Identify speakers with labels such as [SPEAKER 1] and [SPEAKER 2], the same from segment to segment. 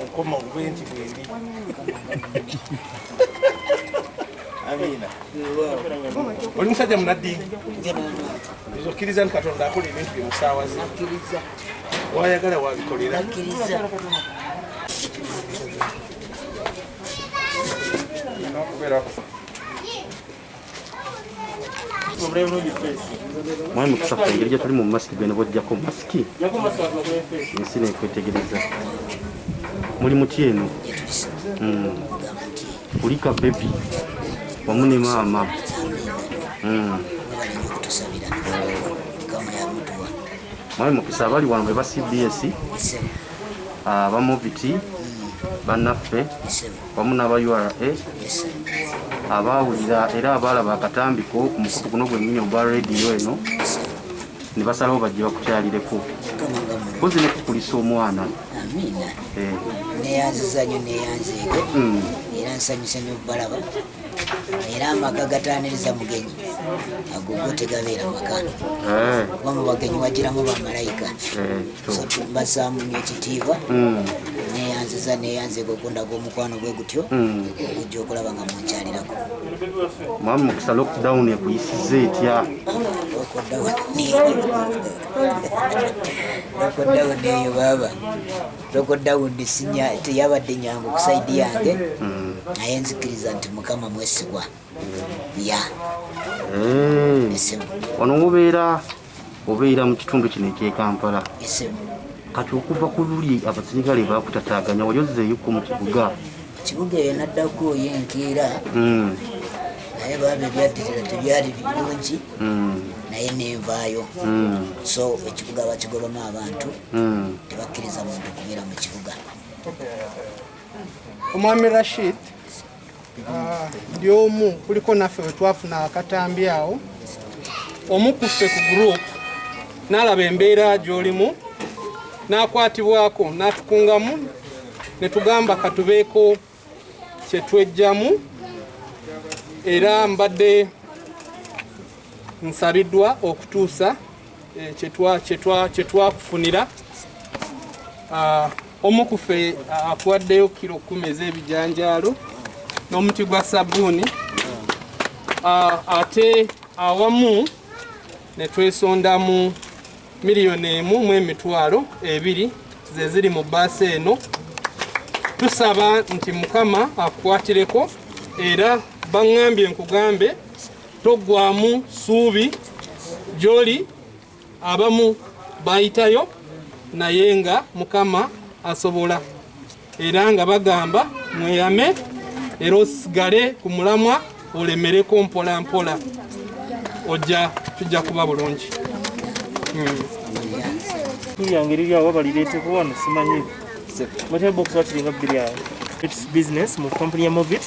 [SPEAKER 1] Nkoma bwe nti bwendi. Amiina. Oli musajja munaddiini, okkiriza nti Katonda akola ebintu bye mu ssaawa ze, wayagala wabikolera.
[SPEAKER 2] Mwami Mukisa, ffe engeri gye tuli mu masiki, gwe ne bw'oggyako masiki ensi nekwetegereza. Muli muti eno Kulika baby wamu ne maama. Mwami Mukisa, abali wano be ba CBS, aba Movit bannaffe wamu n'aba URA abaawulira era abaalaba akatambiko ku mukutu guno gwennyini ogwa rediyo eno ne basalawo bajje bakukyalireko mpozi ne kukulisa omwana.
[SPEAKER 3] Amiina. Neyanziza nnyo, neyanzeege. Era nsanyusa nnyo okubalaba. Era amaka gataaniriza mugenyi, ago go tegabeera maka, kuba mu bagenyi wagiramu bamalayika. So mbasaamu nnyo ekitiibwa. Neyanziza, neyanzeege okundaga omukwano bwe gutyo, okujja okulaba nga munkyalirako.
[SPEAKER 2] Mwami Mukisa, lockdown ekuyisiza etya?
[SPEAKER 3] Lockdown eyo baaba, lockdown sinya teyabadde nyangu ku side yange, naye nzikiriza nti Mukama mwesigwa ya. Esimu.
[SPEAKER 2] Wano wobeera, obeera mu kitundu kino eky'e Kampala?
[SPEAKER 3] Esimu.
[SPEAKER 2] Kati okuva ku luli abasirikale bakutataaganya, wali ozzeeyoko mu kibuga?
[SPEAKER 3] Kibuga eyo naddako yenkeera, naye baaba ebyaddirira tebyali birungi, naye nenvaayo. So ekibuga bakigobamu abantu, tebakkiriza muntu kubeera mu kibuga.
[SPEAKER 4] Omwami Rashid, ndi omu kuliko naffe we twafuna akatambi awo, omu ku ffe ku group n'alaba embeera gy'olimu n'akwatibwako n'atukungamu ne tugamba katubeeko kye twejjamu. Era mbadde nsabiddwa okutuusa kye twakufunira. Omu ku ffe akuwaddeyo kilo 10 ez'ebijanjaalo n'omuti gwa sabbuuni. Ate awamu ne twesondamu 1,200,000 ze ziri mu bbaasa eno. Tusaba nti Mukama akukwatireko, era baŋŋambye nkugambe toggwamu ssuubi gy'oli. Abamu bayitayo, naye nga Mukama asobola, era nga bagamba mweyame era osigale ku mulamwa, olemereko mpola mpola, ojja tujja kuba bulungi.
[SPEAKER 5] Lyange liri awo, balireeteko wano, simanyi mutebe box wakiringa bbiri awo. It's business mu company ya Movit.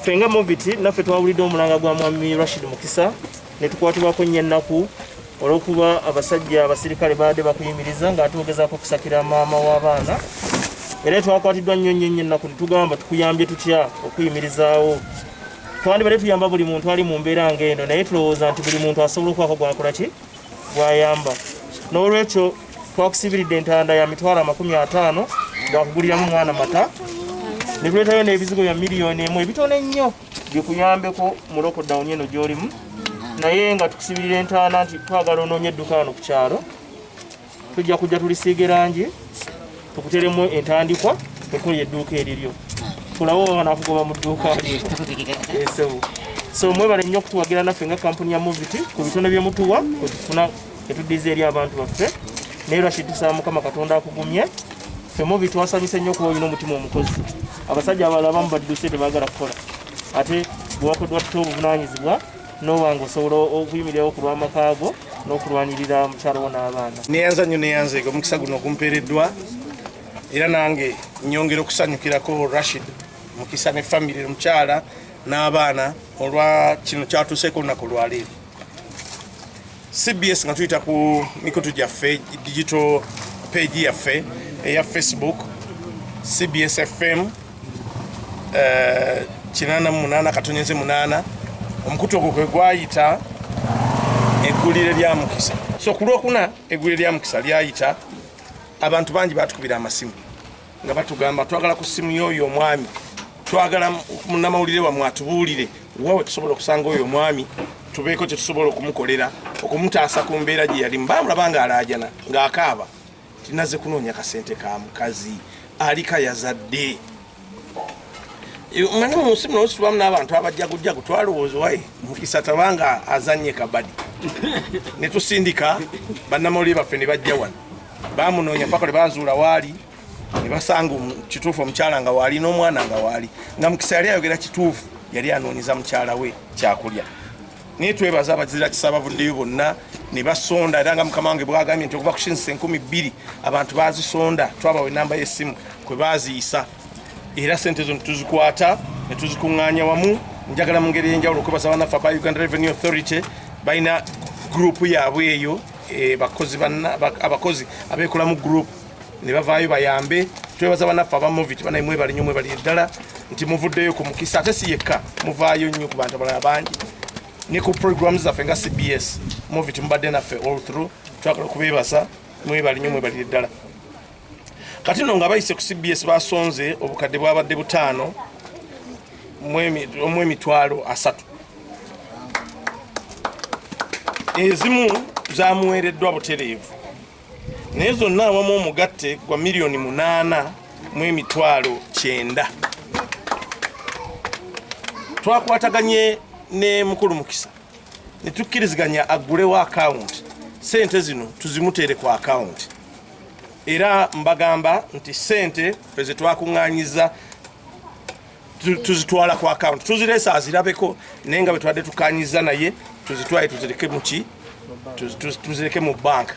[SPEAKER 5] Ffe nga Movit naffe twawulidde omulanga gwa Mwami Rashid Mukisa ne tukwatibwako nnyo ennaku olw'okuba abasajja abasirikale baadde bakuyimiriza ng'ate ogezaako okusakira maama w'abaana. Era twakwatiddwa nnyo nnyo nnyo ennaku ne tugamba tukuyambye tutya okuyimirizaawo. Twandibadde tuyamba buli muntu ali mu mbeera ng'eno, naye tulowooza nti buli muntu asobola okubaako gwakola ki gwayamba. N'olwekyo twakusibiridde entanda ya 50,000 gwakuguliramu mwana mata, ne tuleetayo n'ebizigo bya 1 million ebitono ennyo bikuyambeko mu lockdown eno gy'olimu, naye nga tukusibirira entaana nti twagala onoonye edduka wano ku kyalo, tujja kujja tulisiiga erangi, tukuteremu entandikwa ekola edduuka eriryo, tulabe oba banaakugoba mu dduuka lyo esewo. So mwebale nnyo okutuwagira naffe nga kampuni ya Movit ku bitono bye mutuwa kwetufuna tetuddiza eri abantu baffe. Naye Rashid, tusaba Mukama Katonda akugumye. Ffe Movit twasanyuse nnyo okuba olina omutima omukozi. Abasajja abalala abamu badduse, tebaagala kukola, ate bwewakodwa tuta obuvunaanyizibwa noba nga osobola okuyimirirawo ku lw'amaka go n'okulwanirira mukyalo wo n'abaana.
[SPEAKER 1] Neyanza nnyo, neyanzeega omukisa guno ogumpeereddwa, era nange nyongera okusanyukirako Rashid Mukisa ne famire, omukyala n'abaana, olwa kino kyatuuseeko olunaku olwaleero. CBS nga tuyita ku mikutu gyaffe, digital page yaffe eya Facebook, CBS FM 88.8, omukutu ogwo kwe gwayita eggulire lya Mukisa. So ku Lwokuna eggulire lya Mukisa lyayita, abantu bangi batukubira amasimu nga batugamba twagala ku ssimu y'oyo omwami, twagala munnamawulire wammwe atubuulire wa we tusobola okusanga oyo omwami, tubeeko kye tusobola okumukolera okumutaasa ku mbeera gye yalimu. Baamulaba ng'alaajana ng'akaaba tinaze kunoonya kasente ka mukazi alika yazadde. Manyi mu nsi muno tubamu n'abantu abajjagujjagu, twalowooza waye Mukisa tabanga azannye kabadi, ne tusindika bannamawulire baffe ne bajja wano, bamunoonya paka lwe bazuula waali, ne basanga kituufu omukyala nga waali n'omwana nga waali, nga Mukisa yali ayogera kituufu, yali anoonyeza mukyala we kyakulya. Naye twebaza abazira kisa abavuddeyo bonna ne basonda, era nga mukama wange bwagambye nti okuva ku shilingi 2000 abantu bazisonda, twabawa enamba y'essimu kwe baziyisa, era sente zo netuzikwata ne tuzikuŋŋaanya wamu. Njagala mu ngeri ey'enjawulo okwebaza bannaffe aba Uganda Revenue Authority, balina gurupu yaabwe eyo, abakozi abeekolamu gurupu ne bavaayo bayambe. Twebaza bannaffe aba Movit, banaye mwebale nnyo, mwebalire ddala nti muvuddeyo ku Mukisa, ate si yekka, muvaayo nnyo ku bantu abalala bangi ne ku programs zaffe nga CBS. Movit mubadde naffe all through, twagala okubeebaza, mwebale nnyo, mwebalire ddala. Kati nno nga bayise ku CBS basonze obukadde bwabadde 5 mu 300,000, ezimu zamuweereddwa butereevu, naye zonna awamu omugatte gwa 8,900,000. Twakwataganye ne mukulu Mukisa ne tukkiriziganya aggulewo akawunti, sente zino tuzimuteere ku akawunti, era mbagamba nti sente ffe ze twakuŋŋaanyiza tuzitwala ku akawunti, tuzireese azirabeko, naye nga bwe tubadde tukanyiza naye tuzitwale tuzireke muki, tuzireke mu banka.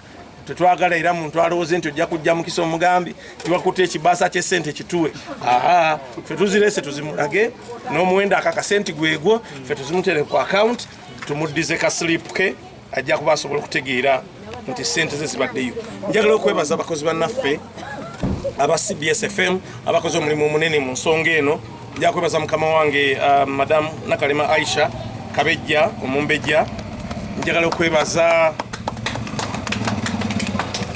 [SPEAKER 1] Tetwagala era muntu alowooze nti ojja kujja Mukisa omugambi tiwakutte ekibaasa ky'essente kituwe. Aha, ffe tuzireese tuzimulage n'omuwendo akakasenti gwegwo, ffe tuzimutere ku akawunti tumuddize ka slip ke, ajja kuba asobola okutegeera nti sente ze zibaddeyo. Njagala okwebaza abakozi bannaffe aba CBS FM abakoze omulimu omunene mu nsonga eno. Nja kwebaza mukama wange Madam Nakalema Aisha Kabejja omumbejja. Njagala okwebaza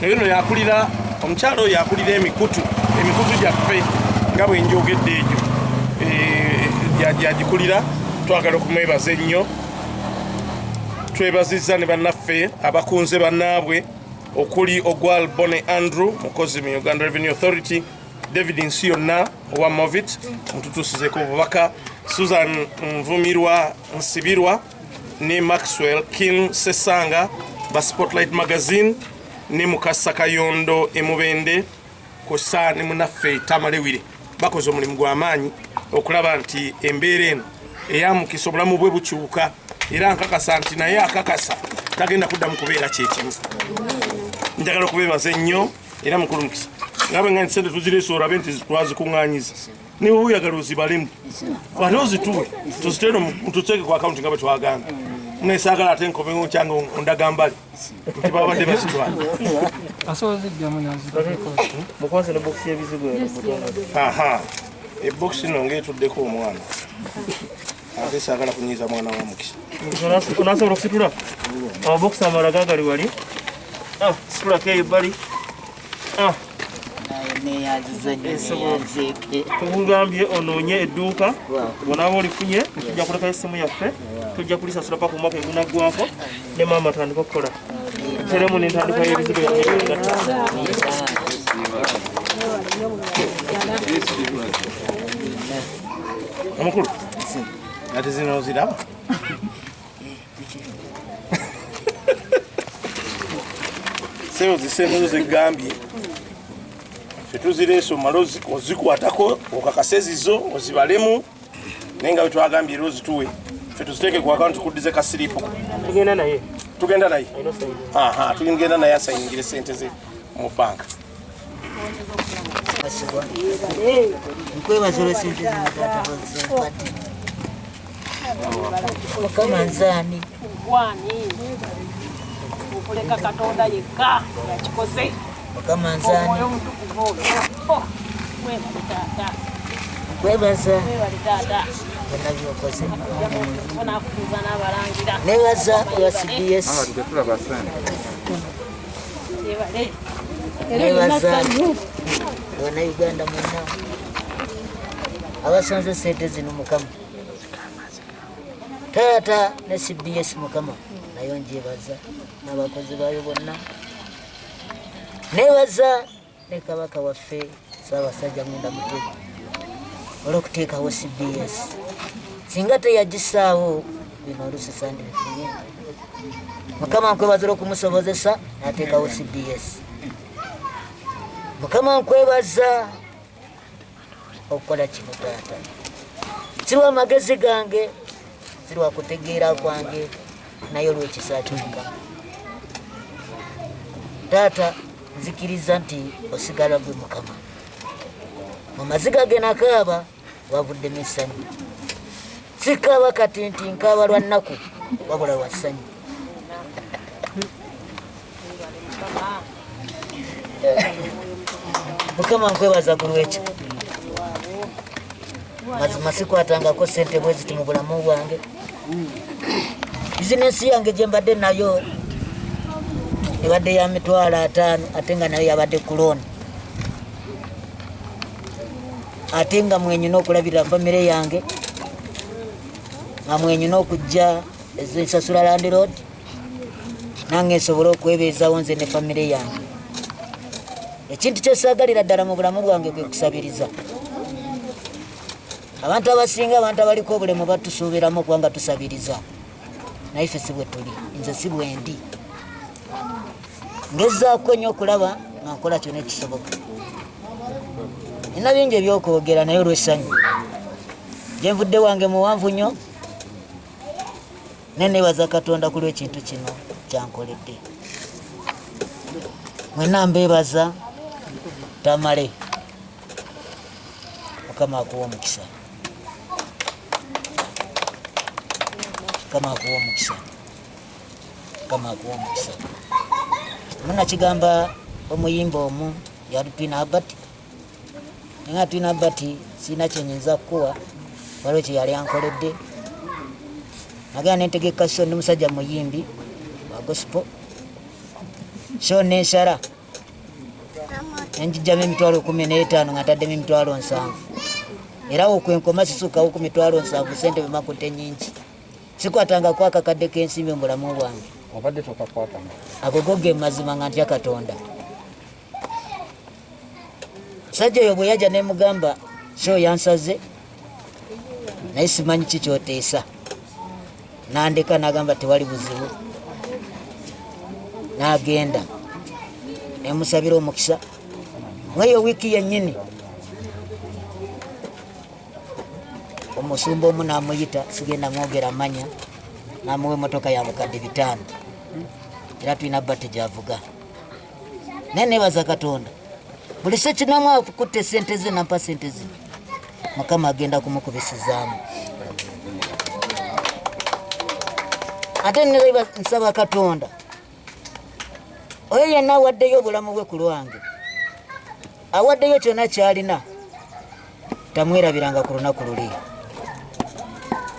[SPEAKER 1] naye no yakulira omukyalo oyo yakulira emikutu gyaffe nga bwe njogedde egyo yagikulira, twagala okumwebaza ennyo. Twebazizza ne bannaffe abakunze bannaabwe okuli Ogwal Bone Andrew mukozi mu Uganda Revenue Authority, David Nsi yonna owa Movit mututuusizeeko obubaka, Susan Nvumirwa Nsibirwa ne Maxwell King Sesanga ba Spotlight Magazine ne Mukasa Kayondo Emubende kw'ossa ne munnaffe Tamalewire, bakoze omulimu gw'amaanyi okulaba nti embeera eno eya Mukisa obulamu bwe bukyuka, era nkakasa nti naye akakasa tagenda kuddamu kubeera kyekimu. Njagala okubeebaza ennyo era mukulu Mukisa nga bwe nga nti sente tuzireese olabe nti twazikuŋŋaanyiza, niwe oyagala ozibalemu ate ozituwe tuziteere tuteeke ku akawunti nga bwe twagamba, naye saagala ate nkomewo nkyange ondaga mbale nti babadde bazitwala. Aha, ebokisi nno ng'etuddeko omwana, ate saagala kunyiiza mwana wa Mukisa.
[SPEAKER 5] Onasobola okusitula amabokisi amalala gagali wali, situlako eyo ebbali. Tukugambye onoonye edduuka, bw'onaaba olifunye tujja kulekayo essimu yaffe, tujja kulisasula paka omwaka egunaggwako, ne maama atandika okukola teremu n'entandikwa y'ebizigo yaffe.
[SPEAKER 1] Omukulu ate zino oziraba sebo zisente zo zegambye fetuzireese omale ozikwatako okakase zizo ozibalemu, naye nga bwe twagambye era ozituwe ffe tuziteeke ku akawunti tukuddize ka siripu.
[SPEAKER 5] Tugenda naye,
[SPEAKER 1] tugenda naye, aha, tugenda naye asayingire sente ze mu banka.
[SPEAKER 3] Nkwebaza olw'essente zino taata bw'ozimpadde. Mukama nzaani
[SPEAKER 6] okuleka Katonda yekka yakikoze.
[SPEAKER 3] Mukama nzaani
[SPEAKER 6] omwoyo omutukuvu oyo. Webale taata.
[SPEAKER 3] Nkwebaza
[SPEAKER 6] Webale taata.
[SPEAKER 3] byonna by'okoze.
[SPEAKER 6] Onakutuuza n'abalangira.
[SPEAKER 3] Nebaza olwa CBS.
[SPEAKER 6] Weebale. Era olina
[SPEAKER 3] Nebaza
[SPEAKER 6] ssanyu.
[SPEAKER 3] Bannayuganda mwenna abasanze sente zino, Mukama taata ne CBS, Mukama nayo njebaza n'abakozi baayo bonna. Nebaza ne Kabaka waffe Ssaabasajja Mwenda Mutebi olw'okuteekawo CBS. Singa teyagisaawo, bino oluusi sandibifunye. Mukama nkwebaza olw'okumusobozesa n'ateekawo CBS. Mukama nkwebaza okukola kino taata, sirwa amagezi gange, sirwa kutegeera kwange, naye olw'ekisa kyo. Mukama taata, nzikiriza nti osigala gwe Mukama. Mu maziga ge nakaaba wavuddemu essanyu. Sikaaba kati nti nkaaba lwa nnaku, wabula lwa ssanyu. Mukama nkwebaza ku lwekyo. Mazima sikwatangako sente bwe ziti mu bulamu bwange. Bizinensi yange gye mbadde nayo ebadde ya 500,000, ate nga nayo yabadde ku looni, ate nga mwenyina okulabirira famire yange, nga mwenyina okujja ezensasula landlord, nange nsobole okwebeezawo nze ne famire yange. Ekintu kyesaagalira ddala mu bulamu bwange kwe kusabiriza. Abantu abasinga, abantu abaliko obulemu batusuubiramu okubanga tusabiriza, naye ffe si bwe tuli. Nze si bwendi. Ngezaako nnyo okulaba nga nkola kyonna ekisoboka. Nina bingi ebyokwogera, naye olw'essanyu gyenvudde wange muwanvu nnyo, nenebaza Katonda ku lw'ekintu kino kyankoledde. Mwenna mbeebaza. Tamale, Mukama akuwa omukisa. Mukama akuwa omukisa. Mukama akuwa omukisa. Munakigamba omuyimba omu yali Twina Albert, nga Twina Albert sirina kyenyinza kukuwa, waliwo kyeyali ankoledde. Nagenda nentegeka show, ndi musajja muyimbi wa gospel, show nensala nenjijjamu 150,000 nga ntaddemu 70,000. Era okwenkoma sisukawo ku 70,000. Sente bwemakutte nyingi, sikwatangako akakadde k'ensimbi mu bulamu bwange.
[SPEAKER 4] Obadde tokakwatanga?
[SPEAKER 3] Ago go ge mazima, nga ntya Katonda. Musajja oyo bwe yajja nemugamba show yansaze, naye simanyi kikyoteesa. Nandeka, nagamba tewali buzibu, nagenda. Nemusabira omukisa. Mweyo wiiki yennyini omusumba omu namuyita, sigenda mwogera manya, namuwa emotoka ya 5,000. Era tulina bate gyavuga. Naye nebaza Katonda, buli sekinamu akutta esente ze nampa sente ze, Mukama agenda kumukubisizaamu. Ate nsaba Katonda, oyo yenna awaddeyo obulamu bwe ku lwange, awaddeyo kyonna kyalina, tamwerabiranga ku lunaku luli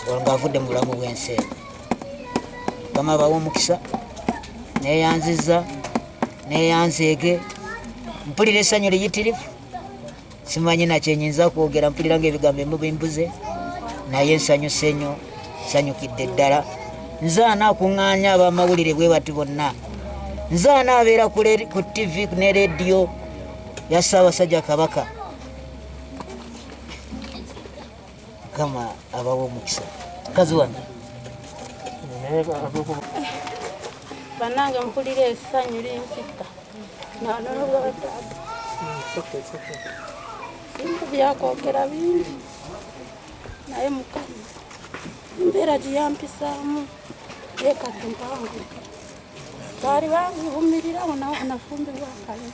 [SPEAKER 3] olwo ng'avudde mu bulamu bw'ensi eno. Mukama abawe omukisa. Neyanziza, neyanzeege. Mpulira essanyu liyitirivu, simanyi nakyenyinza kwogera. Mpulira ngaebigambo emu bimbuze, naye nsanyuse nnyo, nsanyukidde ddala. Nze anaakuŋŋaanya abamawulire bwe bati bonna, nze anaabeera ku TV ne rediyo ya Ssaabasajja Kabaka. Mukama abawa omukisa. Mukazi wange.
[SPEAKER 6] Bannange, mpulira essanyu linzita nanolwataata. Singa byakwogera bingi, naye Mukama embeera giyampisaamu ye kati mpangu. Baali banvumirirawo nafumbirwa kale,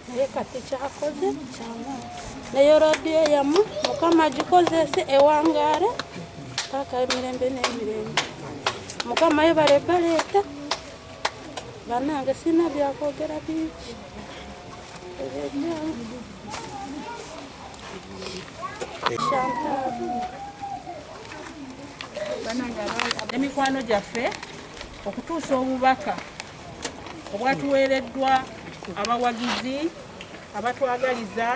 [SPEAKER 6] naye kati kyakoze kyamaanyi. Neyo radiyo yamu Mukama agikozese ewangaale paka emirembe n'emirembe. Mukama yebale baleeta. Bannange, sina byakwogera bingi ebyenyangu. Chantal.
[SPEAKER 7] Emikwano gyaffe okutuusa obubaka obwatuweereddwa
[SPEAKER 6] Abawagizi abatwagaliza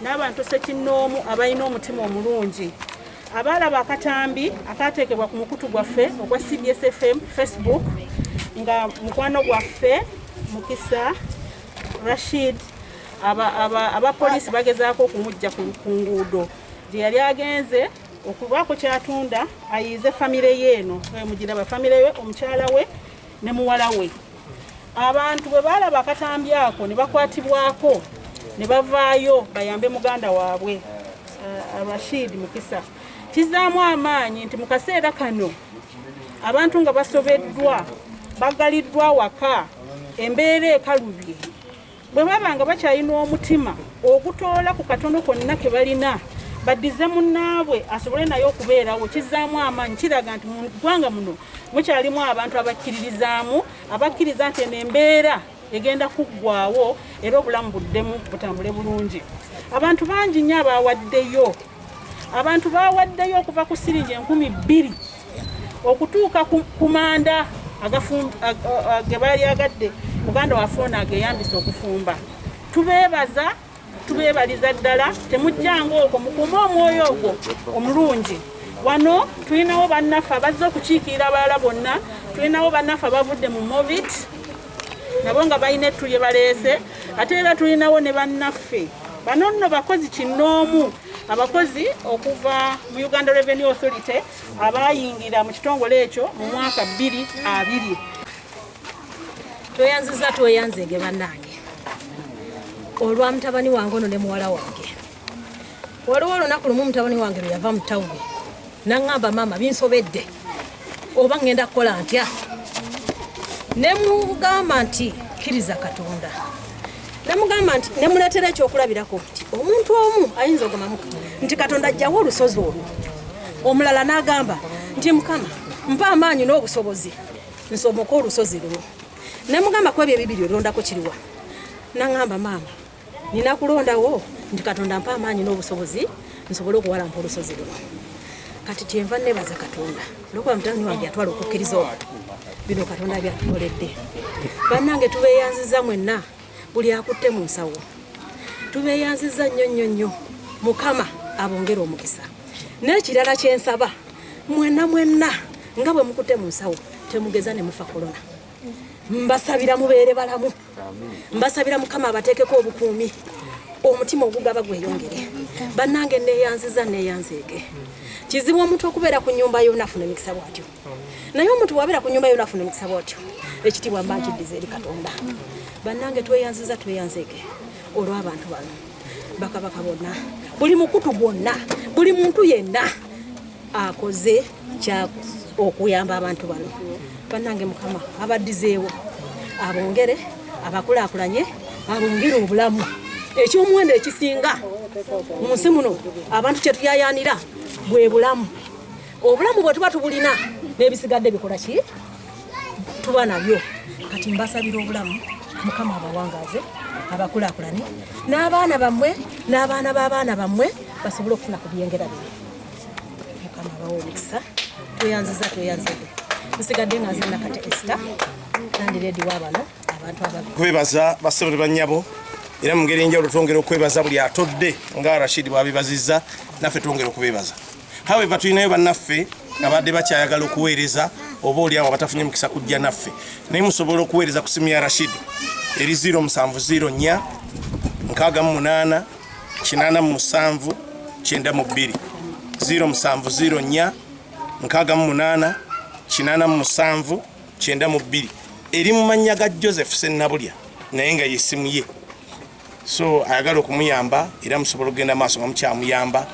[SPEAKER 6] n'abantu ssekinnoomu abalina omutima omulungi abaalaba akatambi akateekebwa ku mukutu gwaffe ogwa CBS FM Facebook nga mukwano gwaffe Mukisa Rashid abapoliisi bagezaako okumujja ku nguudo gye yali agenze okubaako kyatunda ayiize famire ye eno mugiraba famire ye, omukyala we ne muwala we. Abantu bwe baalaba akatambi ako ne bakwatibwako ne bavaayo bayambe muganda waabwe Rashid Mukisa. Kizaamu amaanyi nti mu kaseera kano abantu nga basobeddwa, bagaliddwa waka, embeera ekalubye, bwe baba nga bakyalina omutima ogutoola ku katono konna ke balina baddize munnaabwe asobole naye okubeerawo, kizaamu amaanyi, kiraga nti mu ggwanga muno mukyalimu abantu abakkiririzaamu, abakkiriza nti eno embeera egenda kuggwawo era obulamu buddemu butambule bulungi. Abantu bangi nnyo abawaddeyo, abantu bawaddeyo okuva ku siringi 2000 okutuuka ku manda ge baali agadde muganda waffe ono ageyambisa okufumba. Tubeebaza, tubeebaliza ddala, temujjanga okwo, mukuume omwoyo ogwo omulungi. Wano tulinawo bannaffe abazze okukiikirira abalala bonna, tulinawo bannaffe abavudde mu Movit nabo nga balina ettu lye baleese, ate era tulinawo ne bannaffe bano nno bakozi kinnoomu, abakozi okuva mu Uganda Revenue Authority abayingira mu kitongole ekyo mu mwaka 2020.
[SPEAKER 7] Tweyanziza, tweyanzeege bannange olwa mutabani wange ono ne muwala wange. Waliwo olunaku lumu mutabani wange lwe yava mu tawuni n'aŋŋamba, maama binsobedde, oba ŋŋenda kukola ntya? Ne mugamba nti kkiriza Katonda. Ne mugamba nti ne muleetera ekyokulabirako nti omuntu omu ayinza okugamba nti Katonda ajjawo olusozi olwo, omulala n'agamba nti Mukama mpa amaanyi n'obusobozi nsomoke olusozi luno. Ne mugamba ku ebyo ebibiri olondako kiriwa? N'aŋŋamba, maama nina kulondawo nti Katonda mpa amaanyi n'obusobozi nsobole okuwalampa olusozi luno. Kati kyenva nebaza Katonda olwokuba mutabani wange yatwala okukkiriza okwo, bino Katonda byatukoledde. Bannange tubeeyanziza mwenna, buli akutte mu nsawo tubeeyanziza nnyo nnyo nnyo. Mukama abongere omukisa. N'ekirala kyensaba mwenna mwenna nga bwe mukutte mu nsawo temugeza ne mufa korona. Mbasabira mubeere balamu, mbasabira Mukama abateekeko obukuumi, omutima ogugaba gweyongere. Bannange neeyanziza, neeyanzeege. Kizibu omuntu okubeera ku nnyumba yo n'afuna emikisa bw'atyo, naye omuntu bw'abeera ku nnyumba yo n'afuna emikisa bw'atyo, ekitiibwa mba nkiddiza eri Katonda. Bannange tweyanziza, tweyanzeege olw'abantu bano, bakabaka bonna, buli mukutu gwonna, buli muntu yenna akoze kya okuyamba abantu bano. Bannange Mukama abaddizeewo, abongere, abakulaakulanye, abongere obulamu. Ekyomuwendo ekisinga mu nsi muno abantu kye tuyayaanira bwe bulamu. Obulamu bwe tuba tubulina n'ebisigadde bikola ki? Tuba nabyo. Kati mbasabira obulamu, Mukama abawangaaze, abakulaakulane, n'abaana bammwe n'abaana b'abaana bammwe basobole okufuna ku byengera bino. Mukama abawe omukisa. Tweyanziza, tweyanzege. Nsigadde nga nze Nakate Esther, landireedi wa bano abantu ababi.
[SPEAKER 1] Kwebaza bassebo ne bannyabo, era mu ngeri enjawulo twongera okwebaza buli atodde nga Rashid bw'abibazizza, naffe twongera okubeebaza. However, tulinayo bannaffe abadde bakyayagala okuweereza oba oli awo abatafunye mukisa kujja naffe, naye musobola okuweereza ku simu ya Rashid eri 0704 68 87 92, 0704 68 87 92, eri mu mannya ga Joseph Sennabulya, naye nga yesimu ye. So ayagala okumuyamba era musobola okugenda maaso nga mukyamuyamba,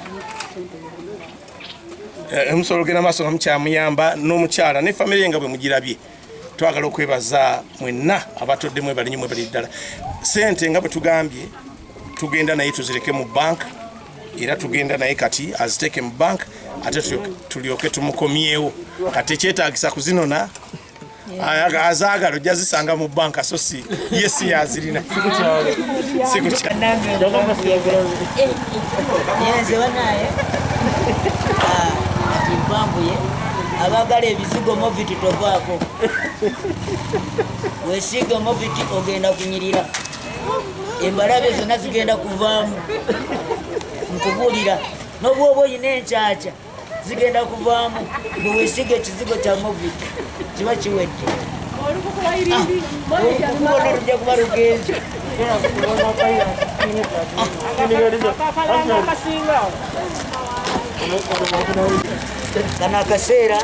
[SPEAKER 1] musobola okugenda maaso nga mukyamuyamba n'omukyala ne famire ye nga bwe mugirabye. Twagala okwebaza mwenna abatodde, mwebale nnyo, mwebale ddala. Sente nga bwe tugambye tugenda naye tuzireke mu bank, era tugenda naye kati aziteeke mu bank, ate tulyoke tumukomyewo. Kati ekyetaagisa kuzinona, azaagala ojja zisanga mu banka, so si ye si yazirina.
[SPEAKER 3] Nze banaye kati mpanvuye, abaagala ebizigo Movit tovaako, wesiige Movit ogenda kunyirira. Embalabe zonna zigenda kuvaamu, nkubuulira. N'obwoba oyina enkyakya zigenda kuvaamu. Bwe weesiga ekizigo kya Movit kiba kiwedde, olukukubona lujja kuba lugenze. Kano akaseera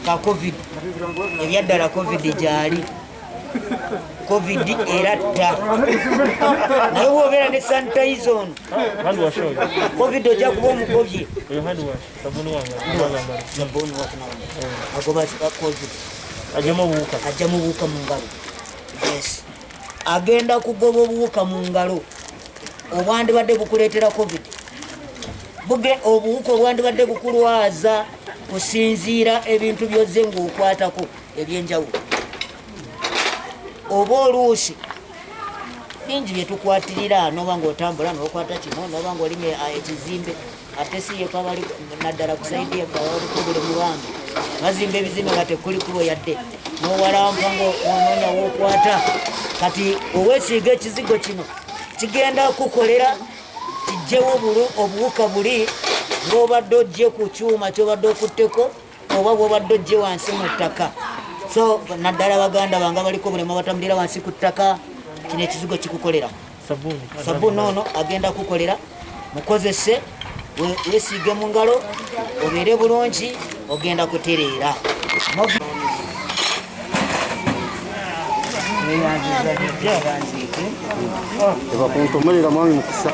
[SPEAKER 3] ka COVID, ebyaddala COVID gyali, COVID eratta, naye bwobeera ne sanitizer ono, COVID ojja kuba omugobye. Agoba COVID, ajjamu obuwuka mu ngalo. Yes, agenda kugoba obuwuka mu ngalo obwandibadde bukuleetera COVID, obuwuka obwandibadde bukulwaza kusinziira ebintu byozze ng'okwatako ebyenjawulo, oba oluusi bingi byetukwatirira, noba ng'otambula n'okwata kino, noba ng'olinye ekizimbe, ate si yeka bali naddala ku sayidi baliko buli mubange bazimba ebizimbe nga tekuli kubo yadde, n'owalampa ng'onoonya w'okwata. Kati oweesiiga ekizigo kino kigenda kukolera kijjewo obuwuka buli bw'obadde ojje ku kyuma ky'obadde okutteko oba bw'obadde ojje wansi mu ttaka. So naddala baganda bange abaliko obulemu abatambulira wansi ku ttaka, kino ekizigo kikukolera. Sabbuuni ono agenda kukolera, mukozese, weesiige mu ngalo, obeere bulungi, ogenda kutereera.
[SPEAKER 2] Tebakuntomerera mwami Mukisa.